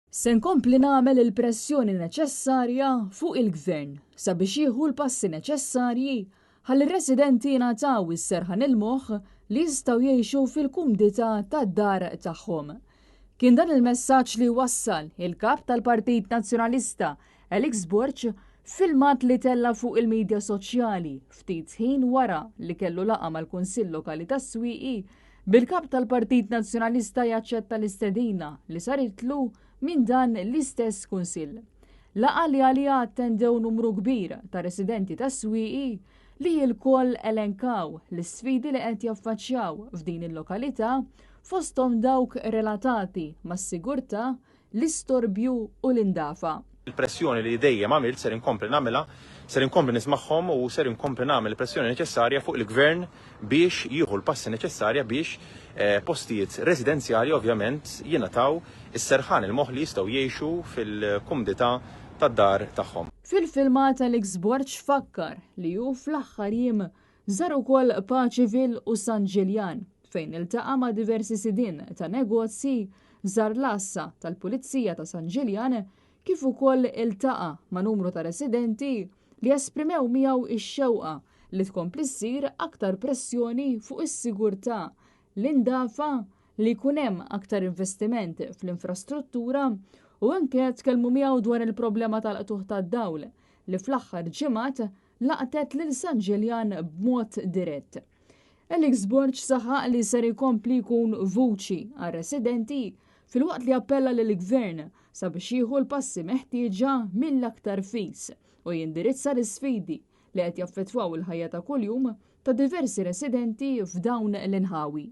Se nkompli nagħmel il-pressjoni neċessarja fuq il-Gvern sabiex jieħu l-passi neċessarji ħalli r-residenti jingħataw is-serħan il-moħħ li jistgħu jgħixu fil-kumdità tad-dar tagħhom. Kien dan il-messaġġ li wassal il-Kap tal-Partit Nazzjonalista Alex Borg f'filmat li tella' fuq il-midja soċjali ftit ħin wara li kellu laqgħa mal-Kunsill Lokali tas-Swieqi bil-Kap tal-Partit Nazzjonalista jaċċetta l-istedina li saritlu minn dan l-istess Kunsill. Laqgħa li għaliha attendew numru kbir ta' residenti tas-Swieqi li lkoll elenkaw l-isfidi li qed jaffaċċjaw f'din il-lokalità fosthom dawk relatati mas-sigurtà, l-istorbju u l-indafa. Il-pressjoni li dejjem għamilt ser inkompli nagħmilha, ser inkompli nismagħhom u ser inkompli nagħmel il-pressjoni neċessarja fuq il-Gvern biex jieħu l-passi neċessarja biex postijiet residenzjali ovvjament jingħataw is-serħan il-moħħ li jistgħu jgħixu fil-kumdità tad-dar tagħhom. Fil-filmat Alex Borg fakkar li hu fl-aħħar jiem Żar ukoll Paceville u San Ġiljan, fejn iltaqa' ma' diversi sidien ta' negozji, żar l-għassa tal-Pulizija ta' San Ġiljan, kif ukoll iltaqa' ma' numru ta' residenti li esprimew miegħu x-xewqa li tkompli ssir aktar pressjoni fuq is-sigurtà, l-indafa, li jkun hemm aktar investiment fl-infrastruttura u anke tkellmu miegħu dwar il-problema tal-qtugħ tad-dawl li fl-aħħar ġimgħat laqtet lil San Ġiljan b'mod dirett. Alex Borg saħaq li ser ikompli jkun vuċi għar-residenti filwaqt li appella lill-Gvern sabiex jieħu l-passi meħtieġa mill-aktar fis u jindirizza l-isfidi li qed jaffettwaw il-ħajja ta' kuljum ta' diversi residenti f'dawn l-inħawi.